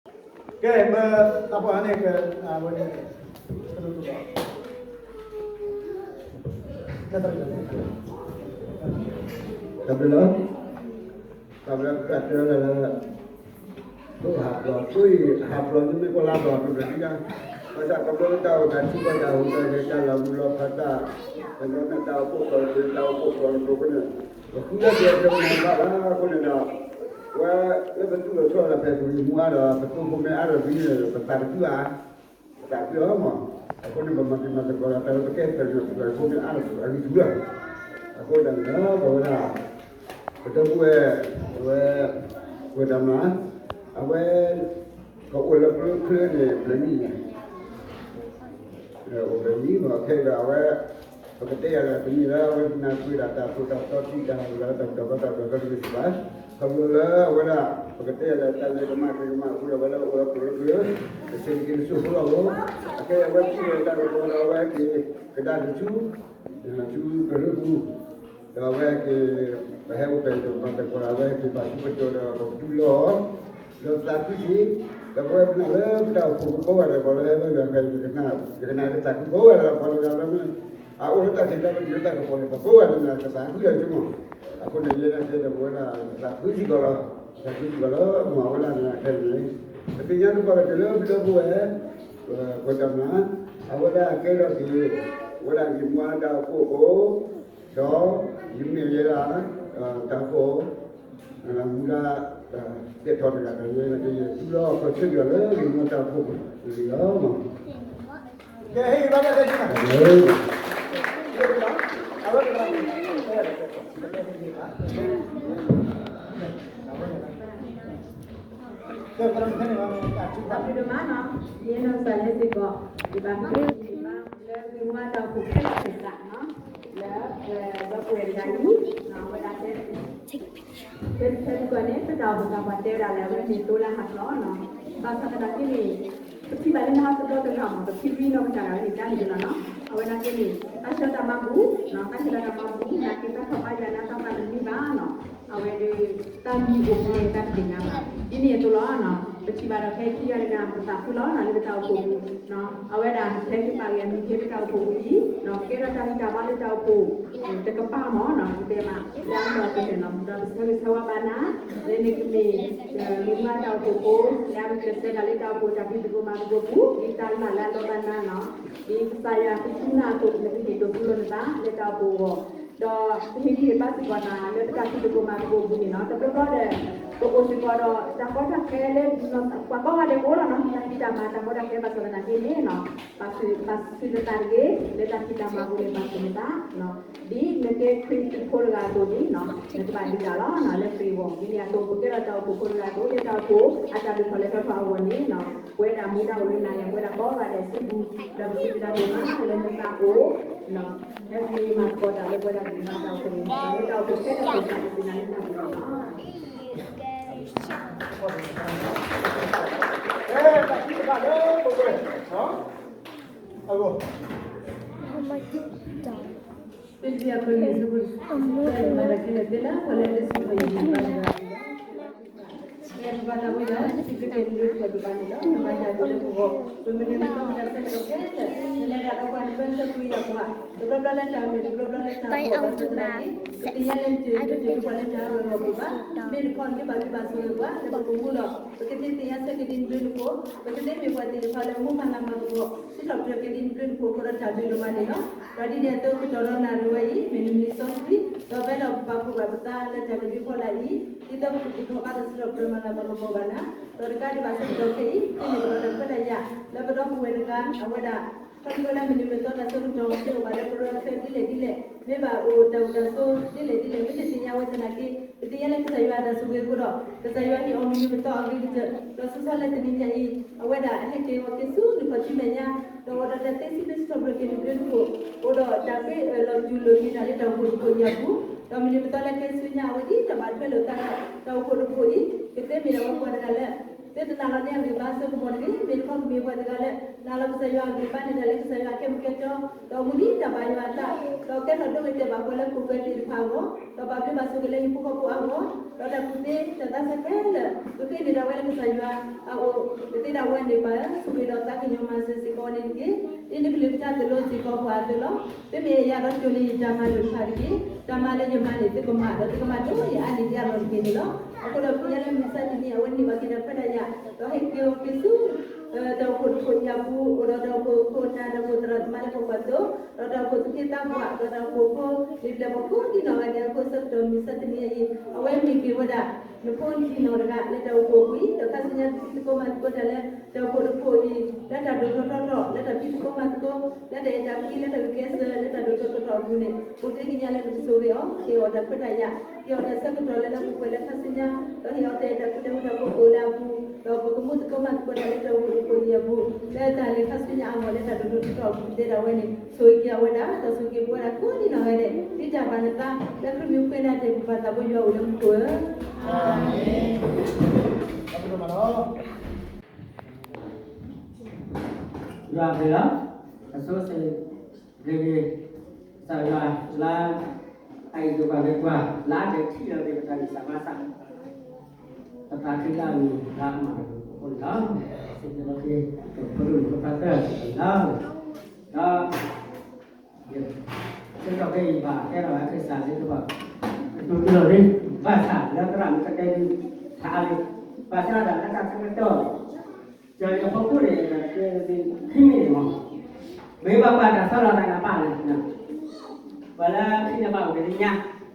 ကဲ ပအပှၤန့ၣ်က အဝဲန့ၣ် တၢ်ဘျုးလီၤ, တၢ်ဘျုး တၢ်တဲလၢ ဒိၣ်ဟးဖျိး ဒိၣ်အံၤဟးဖျိး မ့မ့ၢ်ကီၢ်လၢဘျီဒိၣ်တဒံကါ, ဘၣ်ဆၣ်ကဘျီလၢတၢ်အိၣ်သးထံကီၢ်တၢ်ဟူးတၢ်ဂဲၤတၢ်လီၤမူလီၤဖးတၢ်, ကဘျီလၢတၢ်အိၣ်ဖှိၣ်ဖျိးတၢ်အိၣ်ဖှိၣ်ဖျိးတဖိးဖိန့ၣ်, ပဃုလၢပှၤကညီဘၣ်ဘၣ်အဃိန့ၣ်ဒီး, ဝဲလၢပတူၢ်လိာ်ဆိၣ်ဂ့ၤလၢပှၤသုးမုၢ်အါဒီးသုန့ၣ် ပသးတတုၤဘၣ် ပသးခုလီၤမး, အဃိန့ၣ် ပမၤတံၤမၤသကိးဒီးတၢ်လၢပကဲပှၤကညီပှၤဖိမ့ၢ်အါဒီးအဂံၢ်ထူလီၤ, အဃိသတးန့ၣ်ဒီး ပဝဲဒၣ် ပဒီပုၢ်ဝဲၢ် အဝဲ ဝဲတၢ်မၤ အဝဲ ကအိၣ်လၢကျိချၢန့ၣ် ဘျီနံၣ် အိၣ်ဘျီနံၣ်မး ခဲအံၤဒီးအဝဲ ပကတဲယၤလၢတမ့ၢ်လၢအဝဲနၢ်ပၢၢ်ဒၣ်တၢ်သိၣ်တၢ်သီထံတၢ်ဟူးတၢ်ဒီးတၢ်ကီတၢ်ခဲတမ့ၢ်ဘၣ်, ခီဖျိလၢအဝဲဒၣ် ပကတဲယၤလၢတၢ်လဲၤကမၣ်ကမၣ်အဃိဒီး အဝဲလၢအိၣ်လၢကျိချၢ ကဆဲးက့ၤတစိၢ်ဖိလီၤလီၤ, အခဲအံၤအဝဲထံၣ်ဝဲတၢ်ကပီၤဒီးအဝဲက့ၤကဒါက့ၤဆူ ဆူကရၢပူၤ, ဒီးအဝဲက့ၤ ပဟဲအိၣ်ဖျဲၣ်ဒီးမၤသကိးဒီး အဝဲက့ၤဘၣ်ဆူကတီၢ်ဒီး ပကတူၢ်လိာ် ဒီးသးခုဆံး, ဒီးပဝဲပနာ်လၢပတၢ်အိၣ်ဖှိၣ်ပူၤကိးဂၤဒဲး ပှၤလၢဟဲဘၣ်ယွၤခဲအံၤ ယကနၣ်ကသးခုကိးဂၤဒဲး ပှၤတဂၤလၢမ့ၢ် အအိၣ်လၢတၢ်ထံးတၢ်ပနံာ်လၢတၢ်ကပီၤန့ၣ် ပကိးဂၤဒဲးန့ၣ် ကသးခုလၢာ်ဆိကမိၣ်, အဃိန့ၣ် ယဲဒၣ်တဲဒီးပဝဲဒၣ် သးခုစ့ၢ်ကီးလီၤ, သးခုစ့ၢ်ကီးလီၤ မ့ၢ်အဝဲဒၣ်န့ၣ်ခဲအံၤန့ၣ် ပသ့ၣ်ညါတပှၢ်ကတၢၢ်လၢပဒီပုၢ်ဝဲၢ် ပှၤတၢ်မၤ အဝဲဒၣ်ကဲထီၣ်က့ၤ အဝဲဒၣ်ယမူအတၢ်အိၣ်ဖှိၣ်အဃိ ဒီးယမ့ၢ်ဝဲဒၣ် တၢ်အိၣ်ဖှိၣ် မူဒါ တဲထီၣ်တဂၤဒီး ယဲဒၣ်က့ၤယသူလီၤ ခီဆၢက့ၤအီၤလၢယမူအတၢ်အိၣ်ဖှိၣ်ပူၤလီၤ. ကဲ ဟ့ၣ်ဂံၢ်ဘါ တၢ်ဘျုး တၢ်ဘျုးဒိၣ်မးနီၤ, ယဲနီၢ်ကစၢ်လဲၤစ့ၢ်ကီး ယဘၣ်မုၢ်က့ၤဘါ လၢသုမူအတၢ်အိၣ်ဖှိၣ်ခဲလၢာ်ခဲဆ့နီၤ, လၢ ဒီပုၢ်ဝဲၢ်တဂၤအံၤ အဝဲဒၣ်တဲ ဖဲဖဲတကီၢ်န့ၣ် ပတၢ်အိၣ်ဖှိၣ်သးပှၢ်တဲဝဲဒၣ်လၢ အဝဲမ့ၢ်သိလၢဟးဖျိးနီၤ, ဘၣ်ဆၣ်သနာ်က့န့ၣ် ပထံၣ်ဘၣ်လၢနဟးတဘျီတဂၤမး ပထံၣ်ဝံနီၢ်ကစၢ်ဒၣ်ဝဲန့ၣ်တၢ်န့ၣ်လီၤနီၤ, အဝဲနာ်က့န့ၣ် တၢ်ဆၢတၢ်မၤပူၤ တၢ်ဆၢတၢ်မၤပူၤ နာ်က့တၢ်ထီၣ်ဘါယွၤနၤတၢ်သးတမံဘၣ်နီၤ, အဝဲဒီး တၢ်မံအိၣ်ဖဲလဲၣ်တၢ်တသ့ၣ်ညါဘၣ်, ဒ်န့ၣ်အသိးလီၤနီၤ, ပထံၣ်ဘၣ်ဒီးဖဲခံဂၤတဂၤ ပသးခုလီၤနီၤ လၢပတၢ်အိၣ်ဖှိၣ်ပူၤ အဝဲဒၣ်ဟဲက့ၤပာ်ဂ့ၤအမံၤဖဲပတၢ်အိၣ်ဖှိၣ်ပူၤအံၤ, ကဲထီၣ်တၢ်ဂံၢ်တၢ်ဘါလၢတၢ်အိၣ်ဖှိၣ် တကပၤမးနီၤ, ပတဲမး လၢအမ့ၢ်အီၤကဲန့ၣ်နီၤ, ဒီးပဆၢဂ့ၤဆၢဝါဘၣ်နၤ, လၢန့ၣ်ကမ့ၢ် မ့ၢ်မ့ၢ်တၢ်အိၣ်ဖှိၣ်ဖိ လၢအမ့ၢ်ကျဲးစၢးဒၣ်လၢတၢ်အိၣ်ဖှိၣ်တၢ်ဖံးသကိးမၤသကိးပူၤ ဒ်တၢ်လၢ်လၢအလီၤဘၣ်နၤနီၤ, ဒ်ကစၢ်ယွၤကသူနၤအသိး နကဟ့ၣ်ဒိးသူလိာ်နသးလၢတၢ်အိၣ်ဖှိၣ်အဂီၢ်, ဒီးပဟ့ၣ်ဂံၢ်ဟ့ၣ်ဘါစ့ၢ်ကီးနၤ လၢပတၢ်ဖံးသကိးမၤသကိးအပူၤန့ၣ်နီၤ, တဘျီဘျီဒီး ပအိၣ်စ့ၢ်ကီးဒီး တၢ်ကီတၢ်ခဲလၢ ပှၤကိးဂၤဒဲးကအိၣ်လီၤနီၤ, တၢ်ဖံးတၢ်မၤတၢ်ကီတၢ်ခဲဘၣ်ဆၣ်သနာ်က့န့ၣ်နီၤ, ပာ်ဆူၣ်ပာ်ဆူၣ်နသးတဂ့ၤ, လၢတၢ်ဖံးတၢ်မၤပူၤန့ၣ် ပာ်ဆူၣ်နသးနီၤ, ဒ်နကဲခရံာ်ဖိတဂၤအသိးန့ၣ်နီၤ, နကဘၣ်ဒုးတၢ်လီၤနီၤ လၢခရံာ်အဂီၢ်, ဒ်န့ၣ်အသိး ပကဲထီၣ်တၢ်အိၣ်ဖှိၣ်ဖိတဂၤအသိး လၢတၢ်အိၣ်ဖှိၣ်အတၢ်ဒုးထီၣ်လဲၤထီၣ်ထီၣ်အဂီၢ်န့ၣ်နီၤ, ပဝဲဒၣ်မူဒါအိၣ်လၢနၤယၤ ပဝဲဒၣ်ကိးဂၤဒဲးစုပူၤ, ဒီးပစံးဘျုးနၤဒိၣ်မးလၢနသးအိၣ်နီၤ, ဟဲက့ၤမၤသကိးတၢ်လၢပဝဲဒၣ်ကမၤတၢ်အိၣ်ဖှိၣ်န့ၣ် လၢတၢ်အိၣ်ဖှိၣ်ခဲလᢁာ်ခဲဆ့ ပစံးဘျုးနၤဒိၣ်မး တဘျီဘျီလၢတၢ်မ့ၢ်တဘျီဘျီလၢတၢ်အဂီၢ်ဘၣ်ဆၣ်သနာ်က့ ပသ့ၣ်ညါလၢနတမ့ၢ်ပှၤလၢတၢ်အၢၣ်လီၤပှၤဘၣ်, မ့ၢ်တခီမ့ၢ်ဘၣ်မ့ၢ်ဘၣ်ဆိၣ်ဂ့ၤပှၤ လၢပကမူဒီး ပကသ့ၣ်ညါဆၢက့ၤဒ်နဘျုးနဖှိၣ်, ပကသ့မ့ၢ်ပှၤသ့ၣ်တဖၣ်လၢမူမၤလၤမၤကပီၤ စံးထီၣ်ပတြၢၤက့ၤဒ်နဘျုးနဖှိၣ်အဃိဒီးတၢ်ဘျုးဒိၣ်မးန့ၣ်လီၤ. ဒီးဒ်န့ၣ်အသိးကတီၢ်ဒီးနၣ်ရံၣ်ဝဲအံၤ မ့ၢ်နမံၤစီဆှံ, ဒီးဖဲလၢပပာ်ဖှိၣ်ဘၣ်ပသးလၢတၢ်ကဘျံးဖီလာ်အံၤ ဒ်သိးပကပူၤဖျဲးဘၣ်ဒီးစံးထီၣ်ပတြၢၤမၤလၤမၤကပီၤဘၣ်နၤ, ဒီးတကးဒံးဘၣ်ဆၢကတီၢ်ခဲအံၤ ကန့ၢ်ကဒီးတၢ်ခွဲးတၢ်ယာ် လၢပဒီပုၢ်ဝဲၢ်တဂၤ အဝဲဒၣ် ခီဖျိလၢမနုၤမသီတၢ်စိတၢ်ကမီၤ မ့ၢ်အိၣ်ဘၣ်လၢပရၢအဆၢဒ်လဲၣ်ဒ်လဲၣ်, မ့ၢ်ဘၣ်အိၣ်တၢ်အိၣ်တၢ်ဆိးဒ်လဲၣ်ဒ်လဲၣ် မ့ၢ်တသ့ၣ်ညါဝဲသနာ်က့ ပသ့ၣ်ညါလၢကစၢ်ယွၤအတၢ်ဆိၣ်ဂ့ၤအဃိဒီး ကစၢ်ယွၤဟ့ၣ်အီၤမနုၤမသီအဂ့ၤကတၢၢ် ဒီးဆိးသီလၢတနံၤညါအံၤ အဝဲဒၣ်ဟဲက့ၤအီၤက့ၤဆူနခီၣ်ထံးမဲာ်ညါ, ဒီးအိၣ်ဒီးတၢ်သ့စံးဘျုးစံးထီၣ်ပတြၢၤက့ၤနဘျုးနဖှိၣ်, အိၣ်ဒီးတၢ်ဃ့အၢၣ်လီၤတူၢ်လိာ်က့ၤတၢ်လၢတၢ်အိၣ်ဖှိၣ်တဖှိၣ်ညါပူၤ, ဒီးမနုၤမသီလၢကဲဆူညါအဝဲဒ်တၢ်ဘၣ်ထွဲလိာ်သးဒီး တၢ်အိၣ်ဖှိၣ်တဖှိၣ်အံၤ ကသ့မ့ၢ်ဒၣ်ဝဲပှၤတဂၤလၢ သုတနာ်လီၤန့ၢ်အဂံၢ်ဘါအစိကမီၤတဂ့ၤ, မ့ၢ်တခီပမ့ၢ်ပှၤတဂၤလၢ နာ်လီၤကစၢ်ယွၤအဂံၢ်ဘါန့ၣ် တၢ်လၢကစၢ်ယွၤအကဲမူကဲတီ, ဒီးမူဒံးတၢ်ဘါယွၤအသး, ဒီးကဲထီၣ်ဒိဂ့ၤတဲာ်ဘၣ်ပှၤလၢပူၤကွဲသ့ၣ်တဖၣ်အဂီၢ်, ဒီးပာ်ဘျုးဘၣ်ဆိၣ်ဂ့ၤလၢဟံၣ်ဖိဃီဖိအဂီၢ်, ဒီးတၢ်ကူၣ်သ့တၢ်သးစဲခဲလၢာ် ကဃ့န့ၢ်ဒၣ်ဝဲလၢကစၢ်ယွၤအအိၣ်, ကသ့ဒၣ်ဝဲန့ၣ် ပာ်ဆိၣ်ဂ့ၤဒီးသးကညီၤမၤစၢၤစ့ၢ်ကီးန့ၣ်တက့ၢ်. ဒ်နကလုၢ်ကထါသိၣ်လိစ့ၢ်ကီးပှၤအသိးလီၤ. သုမ့ၢ်ယၤဒီးကၠိၤလံယတၢ်မၤလိာ်တဖၣ်တက့ၢ်. တၢ်မၤလၢယမၤန့ၣ် သုကမၤဒီးသုကမၤဒိၣ်ယအါန့ၢ်ယအလီၢ်တက့ၢ်န့ၣ်လီၤ. အဃိဒီးဖဲညါလၢမုၢ်မဆါတနံၤ အဝဲန့ၢ်ဘၣ်က့ၤဒီးခွဲးတၢ်ယာ်, ဒီးဟဲက့ၤအိၣ်က့ၤဆူ တၢ်အိၣ်ဖှိၣ်တဖှိၣ်အံၤအပူၤ, အိၣ်ဒီးတၢ်အိၣ်ဖှိၣ်ခိၣ်နၢ် တၢ်အိၣ်ဖှိၣ်သရၣ်သမါလၢပပှၤသိး, ဒီးတၢ်အိၣ်ဖှိၣ်သူၣ်က့သးပှၢ်, ဒီးတၢ်အိၣ်ဖှိၣ်ဖိလံာ်ပျဲၢ်ဖီခိၣ်ဒ်နီၢ်ဂၤဒဲးအဃိ ဆၢကတီၢ်မုၢ်မဆါတနံၤအံၤ အဝဲမ့ၢ်က့ၤဝဲဒၣ် နဖိနလံၤနီၢ်တဂၤ လၢတၢ်အိၣ်ဖှိၣ်အပူၤအံၤ ဒီးခါဆူညါဖံးသကိးမၤသကိးတၢ်လၢ တၢ်အိၣ်ဖှိၣ်တဖှိၣ်အံၤ လၢတၢ်ဒိၣ်ထီၣ်ထီထီၣ် လၢတၢ်ဖံးသကိးမၤသကိး လၢတၢ်အဲၣ်တၢ်ကွံ လၢတၢ်ဂုာ်ကျဲးစၢး လၢတၢ်ဒိၣ်ထီၣ်ထီထီၣ်အပူၤန့ၣ် ပူၤတ့ၢ်ကညးလၢနကဆိၣ်ဂ့ၤအီၤ ဟ့ၣ်အီၤတၢ်ခွဲးတၢ်ယာ် ဟ့ၣ်အီၤတၢ်ဆၢကတီၢ်လၢလၢပှဲၤပှဲၤလၢခါဆူညါ ဒီးဟ့ၣ်အီၤတၢ်အဲၣ်တၢ်ကွံလၢဝဲတၢ်အိၣ်ဖှိၣ်လၢအပူၤ ဒီးပကမူသကိးမၤသကိးတၢ်လၢတၢ်အိၣ်ဖှိၣ်တဖှိၣ်အံၤအပူၤ လၢတၢ်လဲၤခါဆူညါအဂီၢ် လၢတၢ်ဒိၣ်ထီၣ်ထီထီၣ်အပူၤ တဲဒၣ်ဝဲန့ၣ် ဆိၣ်ဂ့ၤက့ၤအဝဲဒၣ် ဒီးဆိၣ်ဂ့ၤက့ၤပဝဲဒၣ်ကိးဒ်နီၢ်ဂၤဒဲး ဒ်တၢ်ဘၣ်နသး လၢခရံာ်မ့ၢ်ပှဲၤနၤဒဲး ပပၢ်သးဘိယွၤအိၣ်လၢမူခိၣ်ဧၢ ယွၤအဘျုးလီၤ. အဆိစ့ၢ်ကီး ကစၢ်ယွၤလၢ အအံၤဒိၣ်ဘၣ်ဝဲပှၤ လၢအဒဲးထံၣ်လီၤက့ၤပတၢ်ဂံၢ်စၢ်ဘါစၢ် ပသးခုလၢအမ့ၢ်လၢအမၤတၢ်အဃိန့ၣ်လီၤ. စ့ၢ်ကီးက့ၤ ပဖိဒိၣ်မုၣ်ဖိခွါသၢဂၤန့ၣ်လီၤ. ဒီး ဆၢကတီၢ်ဖဲအံၤဘၣ် ကဲထီၣ်ဝဲခရံာ်စၢ်လၢတဘၣ် ကတိၤတလီၤလံ ဘၣ်ဆၣ်လၢသရၣ်မုၣ်တကဲဒုး ထါအါလံ ဘၣ်ဆၣ်ဒၣ်လၢတၢ်ဆၢကတီၢ် ကၠီၤလံအဖီခိၣ်န့ၣ် ခံမံၤန့ၣ်မး မ့ၢ်ဘၣ်ပှၤတၢ်ဆီလီၤသးနၢ်ပၢၢ်လဲၣ် ပှၤလၢခံန့ၣ်ဘၣ်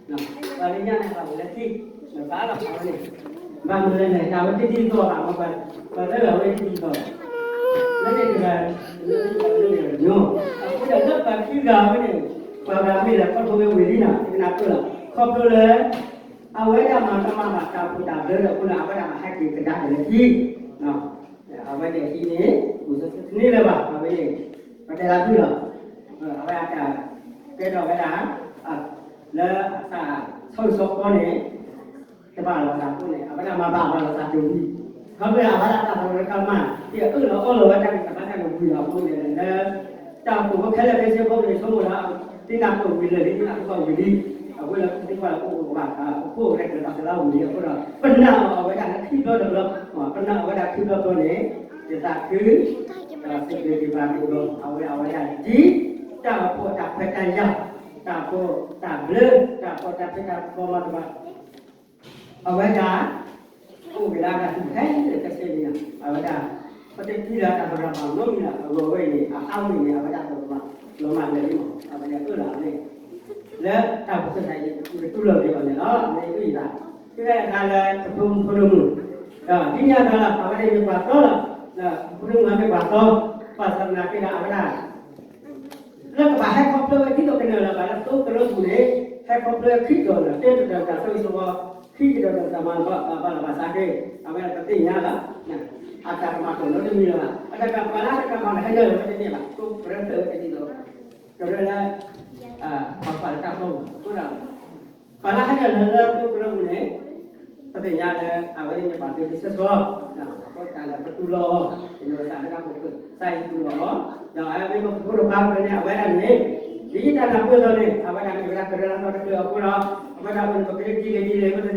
အိၣ်က့ၤလၢညါ ပှၤလၢညါန့ၣ်ဘၣ်အိၣ်လၢခံ ဘၣ်လီၤအဝဲန့ၣ် ဘၣ်မနုၤလဲၣ်န့ၣ် တၢ်ဝဲတဒ်သိးဘၣ်မး ပှၤလၢအဝဲတဒ်သိး လၢန့ၣ်တဂၤ လၢန့ၣ်တဂၤညိ အဃိဒီးလၢပှၤခံဂၤဝဲန့ၣ် ပှၤဂၤမ့ၢ်လဲၤခီဖျိဝဲဝံၤလံနီၤ တကနၣ်ပၢၢ်လီၤ ခီဖျိလၢ အဝဲဒၣ်မၤကမၣ်ဘၣ်တၢ်အိၣ်ဖှိၣ်တၢ်ဘျၢဒီးအဃိန့ၣ် အဝဲဒၣ်ဘၣ်ဟဲက့ၤကဒါက့ၤလၢဟံၣ် အဝဲန့ၣ်ဟံၣ်န့ၣ် အိၣ်ဆူၣ်ဆူၣ်တန့ၢ်လၢၤဘၣ် အဝဲန့ၣ် ပတဲလၢသုလီၤ အဝဲအတၢ်ကဲထီၣ်ဝဲဒၣ် လၢအတၢ်ဆီဟံၣ်ဆီဃီန့ၣ် တဘၣ်လိာ်သးအဃိန့ၣ် အဝဲဒၣ်မၤဘၣ်ဘၣ်လိာ်သးတဝံၤ ခီဖျိအဝဲဒၣ်တၢ်သရၣ်ကမၣ် ဒ်အအၢၣ်လီၤအီလီၤဝဲတၢ်ဂံၢ်စၢ်ဘါစၢ်န့ၣ်ဝံၤလီၤအဃိန့ၣ် လၢ တၢ်အိၣ်ဖှိၣ်ဖိခဲလၢာ်ခဲဆ့ဖိန့ၣ် ဆိကမိၣ်လၢ သ့ၣ်နၢ်ပၢၢ်ဝံၤလၢာ်လံ သ့ၣ်နၢ်ပၢၢ်ဝံၤလံ အဝဲလၢသ့ၣ်ပှၢ်လၢအိၣ်အိၣ်ဘၣ် အိၣ်ဖှိၣ်ရဲၣ်ကျဲၤတၢ်သရၣ်ဝံၤလံအဃိဒီး ပနာ်အီၤအဝဲဒၣ်လၢခံဘျီတဘျီ ပနာ်အီၤဝဲဒၣ်ခံဘျီတဘျီန့ၣ် ယသးခု စံးဘျုးက့ၤပှၤက့ၤဘျီ အဝဲအဝဲဒၣ်ဒ် တၢ်အိၣ်ဖှိၣ်တၢ်ခွဲးတၢ်ယာ် တၢ်အိၣ်ဖှိၣ်တၢ်ဘျၢ တၢ်အိၣ်ဖှိၣ်တၢ်ဖံးတၢ်မၤတဖၣ် အဝဲဒၣ် အိၣ်က့ၤလၢအဂၤတဖုခဲလၢာ်ခဲဆ့န့ၣ် အဝဲဒၣ် ပတထံၣ်လၢတၢ်သရၣ်ဘၣ်နီတမံၤလၢအဂီၢ်ဝဲအံၤန့ၣ် အဟးဝဲအံၤန့ၣ် အဝဲဒၣ်သရၣ်လီၤမၢ်လၢာ်လံမး အဝဲဒၣ်အၢၣ်လီၤအီၤန့ၣ် လၢတၢ်အိၣ်ဖှိၣ်သးအံၤ ပကတူၢ်လိာ်က့ၤအီၤန့ၣ်လီၤ မ့ၢ်အုၣ်အံၤဘၣ် သုဝဲဒၣ်တခါလၢပဖိမုၣ်ဖိဒိၣ်မုၣ် ဒီးဒ်န့ၣ်အသိးလီၤ အဝဲဒၣ်မ့ၢ်ပှၤသီလီၤ ဖိဒိၣ်မုၣ်မ့ၢ်ပှၤသီ ဘၣ်ဆၣ်သနာ်က့ဒီးအဝဲဒၣ် လၢကဘၣ်ဟဲခီဖျိဝဲဒ်သိးကနၢၤလၢၤဘၣ်လၢသိကရၢပူၤန့ၣ် ဟဲခီဖျိဝဲခံကတီၢ်လီၤ တၢတတီၤတၢ်ဆိၣ်ဂ့ၤဆိၣ်ဝါ ခံကတီၢ်တၢ်မၤဘၣ်ဘၣ်လီၤဘၣ်ဆၣ်က့ အဝဲဒၣ်ပသ့ၣ်ညါလီၤ အတၢ်ကမၣ်ကီးနီတမံၤလီၤဘၣ် အတၢ်ကပှၤလၢတၢ်ကမၣ်န့ၣ် ဟဲလၢလီၤဝဲတန့ၢ်ဘၣ် သိကရၢဖျၢၣ်ဝဲတန့ၢ်ဘၣ် ကရၢလၢ ပှၤကွၢ်လၢတၢ်ဖီမုၢ်အဃိဒီး ပှၤလၢဟဲလၢလၢသိကရၢပူၤန့ၣ် ပသ့ၣ်ညါလၢ အဝဲသ့ၣ်မ့ၢ်ပှၤသ့ၣ်တဖၣ်ဆၢဆၢ အဃိတၢ်လၢပတူၢ်လိာ်အီၤ ပမ့ၢ်သးလၢတၢ်အိၣ်ဖှိၣ် သးအံၤတူၢ်လိာ်အီၤ ဒီးအဝဲမ့ၢ်ပဖိတဖၣ်န့ၣ် အဝဲဒၣ်န့ၣ် ဒ်ယတၢ်နၢ်ပၢၢ်အသိးန့ၣ် အဝဲဒၣ်မ့ၢ်ဝဲဒၣ်ကရၢလၢအသီတဖျၢၣ်အဃိဒီး အဝဲဒၣ်အိၣ်န့ၣ် ပကဒ်လဲၣ်ဒ်လဲၣ် ပတသ့ၣ်ညါဘၣ်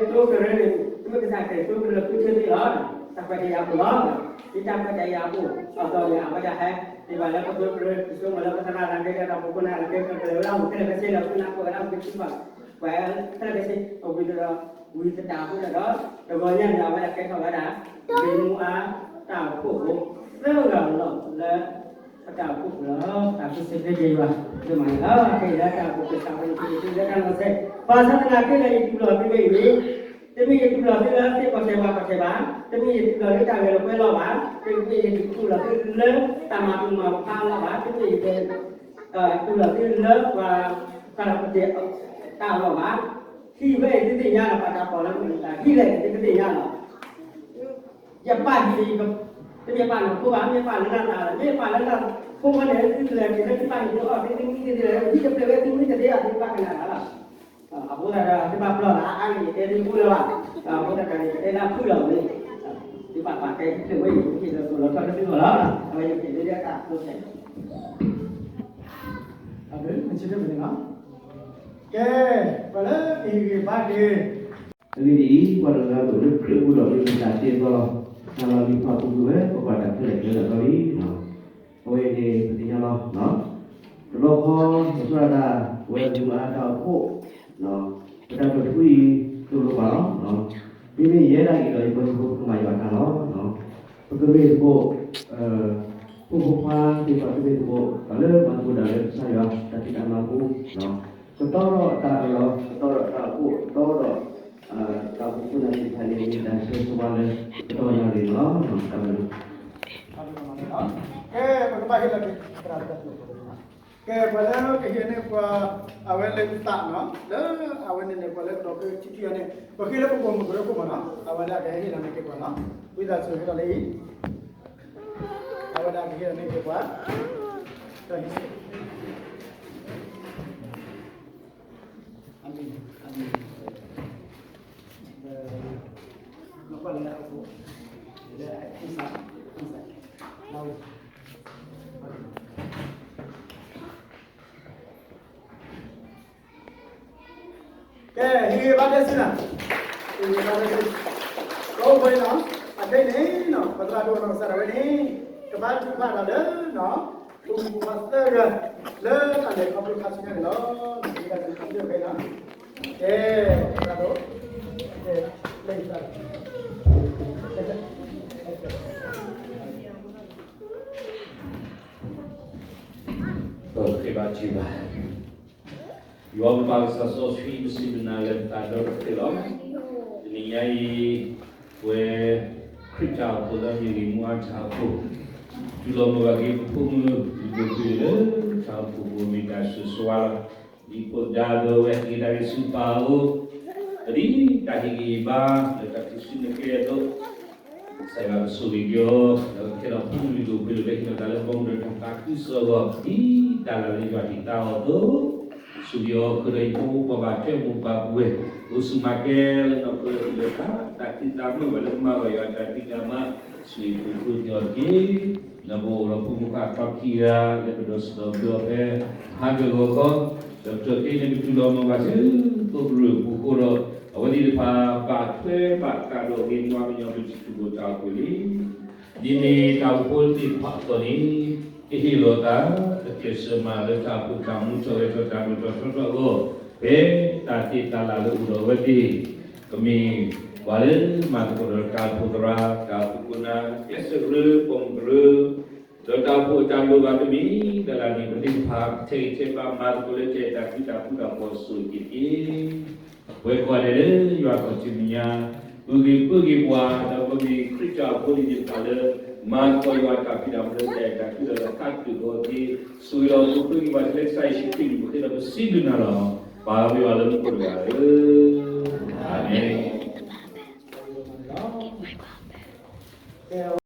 ဒီးနာ်က့သိကရၢန့ၣ် မ့ၢ်ကစၢ်ခရံာ်သိကရၢဃုထၢသ့လီၤ တၢ်ခွဲးတၢ်ယာ်အပူၤလီၤ ဒ်တၢ်ခွဲးတၢ်ယာ်အပူၤ အသိးန့ၣ် အဝဲဒၣ်ဟဲ ဒ်ဘၣ်လၢပသိကရၢ ပဆိကမိၣ်လၢပသရၣ်နာ်က့ဒီးတၢ်အိၣ်ဖှိၣ်ဖိနာ်က့ ကရၢဝဲဒၣ်အိၣ်ခဲလၢာ်ခဲဆ့လီၤ ပနၢ်ပၢၢ်ဝဲဒၣ်အိၣ်က့ၤထံဘၣ် ပှၤခဲလၢာ်ခဲဆ့ အဝံၤဒီး ဝံၤသတးအဃိဒီး တဂီၤညါန့ၣ် အဝဲဒၣ်ကဲထီၣ်ဝဲဒၣ် ဘ့ၣ်မူအါ တၢ်အိၣ်ဖှိၣ်ဖိ သၢဂၤလီၤလၢ ပတၢ်အိၣ်ဖှိၣ်ဖိလီၤ တၢ်ကူၣ်စ့ၢ်ကီးယွၤ ဒိၣ်မးန့ၣ်လီၤ ခဲအံၤလၢတၢ်အိၣ်ဖှိၣ်ကစၢ်ဝဲန့ၣ် ပကထံၣ်လၢတၢ်လီၤဆဲး ဘၣ်ဆၣ်သနာ်က့လၢယတူၢ်လိာ်သုဝဲအံၤန့ၣ် တမ့ၢ်ယတူၢ်လိာ်သုလၢသ့ၣ်ပီၣ်စဲးဝါပီၣ်စဲးဘၣ်, တမ့ၢ်ယတူၢ်လိာ်သုတၢ်ဂဲၤလိာ်ကွဲလိာ်ဘၣ်, တမ့ၢ်ယတူၢ်လိာ်သုလၢတၢ်မၤပူၤမၤဖးလီၤဘၣ်, တမ့ၢ်ယ တူၢ်လိာ်သုလၢပှၤ ပှၤလၢပတဲတၢ်လီၤဘၣ်. ဟံၣ်ဝဲအံၤသုသ့ၣ်ညါလီၤ ပှၤတၢ်ပီၣ်လၢမုၢ်တၢ်ဟံၣ်လဲၣ်သုသ့ၣ်ညါလီၤ. ယပာ်ဟံၣ် တမ့ၢ်ပာ်နီၢ်ခိဘၣ်, မ့ၢ်ပာ်လၢနၢ်သးလီၤ, မ့ၢ်ပာ်လၢနၢ်ဖိဝဲန့ၣ် သုလဲၤက့ၤလၢသုပာ်ဟံၣ်သုအီၣ်သုမံသုသ့လၢ ဟံၣ်တဖျၢၣ်ဝဲသုမံတသ့ဘၣ် သုဘၣ်ကနၣ်တၢ်လီၤ. အဃိသတးဒီး သုဘၣ်ပျီၢ်သးအါအါဂ့ၤဂ့ၤ တဲသုအိၣ်လၢၤဘၣ်. အဃိသတးဒီး ယကတဲနၢ်ဖုၣ်လီၤန့ၣ်, သုဘၣ်ပာ်ကဲ ဝဲအံၤ ယကဟ့ၣ်လီၤထီၣ်လၢသုဂီၢ်လီၤ. အဝဲယကဟ့ၣ်လၢယတၢ်ကိးဆဲး ကဲ, ပှၤလၢကဟ့ၣ်ဂံၢ်ဘါက့ၤ အဂ့ၢ်ဒ်အံၤ, ပှၤတဂၤဂ့ၤလၢခရံာ်အပူၤဒီး မ့ၢ်ပတၢ်တ့အသီလီၤ. တၢ်လီၢ်လံၤဖးပူၤကွံာ်ဝဲ ပပှၤတၢ်ခဲလၢာ်ခဲဆ့လီၤလံ. အဝဲန့ၣ် ပသ့ၣ်ညါလီၤ. တဘျီဃီ ပသရၣ်ဒၣ် ဝဲဒုးမၤအတၢ်အိၣ်ဖှိၣ်, ပတၢ်ကတိၤတဖုအံၤ သိၣ်လိပှၤလီၤ. မ့မ့ၢ်ယဲဒၣ်အံၤဒီး ယပှၤကမၤယွၤတၢ်လီၤ. ပကမ့ၢ်တဘိး ဖိဖိခွါသ့ၣ်တဖၣ်တဘ့ၣ်တဘိး ပှၤလၢမၤသကိးတၢ်လၢကစၢ်ယွၤတၢ်ဖံးတၢ်မၤအပူၤ, ကတီဒီးတၢ်အၢၣ်လီၤ, ကတီဒီးတၢ်အိၣ်ဖှိၣ်, ကတီဒီး တၢ်အိၣ်ဖှိၣ်ဖိန့ၣ်သ့ၣ်တဖၣ်န့ၣ် မ့ၢ်တၢ်ဆၢဂ့ၤဆိဝါလၢကတီၢ်ညါန့ၣ်လီၤ. တၢ်ဘျုး ကဲ, ပကဘၣ်ဟ့ၣ်လီၤက့ၤ ကဲ, ပှၤလၢကဟ့ၣ်န့ၢ်ပှၤ အဝဲလၢသးနီၤ, လၢအဝဲန့ၣ်န့ၣ် ပှၤလၢကဒီးကထံထံအီၤန့ၣ် ပဃ့လၢပပိာ်မုၣ်ကရၢခိၣ်မးနီၤ, အဝဲဒၣ်ကဟ့ၣ်လီၤန့ၢ်က့ၤပှၤနီၤ, ဝံသးစူၤဟ့ၣ်လီၤလၢအံၤ, အဝဲဒၣ်ကဟ့ၣ်လီၤန့ၢ်က့ၤပှၤ, တၢ်ဟ့ၣ် အမ့ၢ်, အမ့ၢ်, လၢအခိၣ်စး, ခိၣ်စး, လၢ ကဲ, ဟ့ၣ်ဂံၢ်ဘါတဲဆူနၤ, ဟ့ၣ်ဂံၢ်ဘါတဲဆူ, ကအိၣ်ဖဲအံၤနီၤ, အခဲအံၤန့ၣ်နီၤ ပသရၣ်ဒိၣ်နီၢ်ကစၢ်ဒၣ်ဝဲန့ၣ် ကဘၣ်ထုကဖၣ်တၢ်လၢနီၤ, ပမိၢ်ပပၢ်သၢဂၤ လၢအလဲၤခီဖျိခါဆူညါန့ၣ်လီၤ. ကဲ, သရၣ်ဒိၣ်, ကဲ, လၢ ပဃ့ဘါထုဘၣ်. ယွၤပပၢ်ကစၢ်စီဆှံ ပစံးဘျုးနၤလၢပသးဒီဖျၢၣ်လီၤ. တနံၤညါအံၤ ပဝဲ ခရံာ်တၢ်အိၣ်ဖှိၣ်လၢမ့ၢ်ဂ့ၤမူအါထၢ်အဃိ တူၢ်လိာ်မုာ်ဘၣ်က့ၤပဖိမုၣ်လၢဒိၣ်ပှ့ၤလၢတၢ်အိၣ်ဖှိၣ်ပူၤ မ့ၢ်တၢ်ဆိၣ်ဂ့ၤဆိၣ်ဝါလီၤ. ဒ်ဖိဒါဒီးဝဲဟ့ၣ်ဂံၢ်ဟ့ၣ်ဘါက့ၤဆူပၢ်အအိၣ် ပဒ်တၢ်ဟ့ၣ်ဂံၢ်ဟ့ၣ်ဘါ လၢတၢ်ထုးစုနဲၣ်ကျဲအသိး ကစၢ်ယွၤကဆိၣ်ဂ့ၤက့ၤအီၤ ဒီးကဟဲဒီးဖိမုၣ်လုၢ်ဒိၣ်ပှ့ၤဒိၣ် လၢဟ့ၣ်လီၤသးလၢဘီမုၢ်ဒီးတၢ်သးခုကစီၣ်အဂီၢ် ဒ်တၢ်လၢယွၤဟ့ၣ်သါအီၤအသိး ဆိၣ်ဂ့ၤအီၤ ဃုာ်ဒီးဟံၣ်ဖိဃီဖိပှၤဘၣ်ထွဲမိၢ်ပၢ်ပဝဲ အိၣ်ဆူၣ်မၤကဲလၢနီၢ်ခိလၢအံၤလၢတၢ်သးခုသးမုာ်ဘၣ်လၢကမၤဘၣ်ယွၤတၢ်ဖံးတၢ်မၤ ဆိၣ်ဂ့ၤပူၤဖျိက့ၤအီၤတက့ၢ်. ဒီးပအိၣ်ဒီးဖိမုၣ်ခွါထီခံဂၤ လၢပဒိးဆူၣ်ဒီးဘျၢအီၤဖဲ ဟါကဂီၤခီ ဒီးပတြၢၤက့ၤန့ၣ် ပတူၢ်လိာ်မုာ်ဘၣ်ဆူသိကရၢၢ်ပူၤအဃိဒီး အဝဲသ့ၣ်တဖၣ်ဘၣ်ထွဲဘၣ်ဃးဒီးဂ့ၢ်မူအါမညီ ပထံၣ်ထူၣ်ဘိၣ်တၢ်အိၣ်ဖှိၣ်လံ. ဒ်န့ၣ်တၢ်အိၣ်ဖှိၣ်သ့ၣ်တဖၣ်အသိးန့ၣ် ကဟ့ၣ်လီၤသး ကကျဲးစၢးမၤလၢတၢ်အိၣ်ဖှိၣ်တၢ်မူထီၣ်ဂဲၤထီၣ်တၢ်မုာ်ထီၣ်ထီထီၣ်အဂီၢ် ဖဲတၢ်သ့ၣ်တၢ်လၢ်လၢအအိၣ်ဒီးအဝဲသ့ၣ် ကမ့ၢ်ပှၤလၢမၤသကိးဒီးတၢ်အိၣ်ဖှိၣ်သရၣ် တၢ်အိၣ်ဖှိၣ်ခိၣ်နၢ် ကျဲးစၢးကရၢ ပိာ်မုၣ်ကရၢ ဒီးတၢ်အိၣ်ဖှိၣ်အတၢ်လိၣ်ဘၣ်တမံၤလၢ်လၢ်န့ၣ် ပသ့ၣ်တဖၣ်ထဲဂ့ၤထဲဘၣ်မၤသကိးလၢတၢ်အဲၣ်တၢ်ကွံတၢ်ဃူတၢ်ဖိးအစိၤတက့ၢ်. ပဝဲကိးဂၤဒဲးလၢယွၤခီၣ်ထံးမဲာ်ညါ အုၣ်ဂ့ၤပၢဂ့ၤပှၤ ဒီးပမ့ၢ်ခရံာ်တၢ်အိၣ်ဖှိၣ်သ့ၣ်တဖၣ်လၢ မၤသကိးယွၤတၢ်ဖံးတၢ်မၤလၢတၢ်အဲၣ်တၢ်ကွံဒီးတၢ်ခးတၢၢ်ကီသ့ ဆိၣ်ဂ့ၤဒီးပူၤဖျဲးက့ၤပှၤလၢကစၢ်ယ့ၣ်ၡူးခရံာ်အမံၤ ပဃ့ဒီးပစံးဘျုးနၤလီၤ. ပၢ်ဝဲယွၤလၢမူခိၣ်တဂၤဧၢ, အၤမ့ၣ်.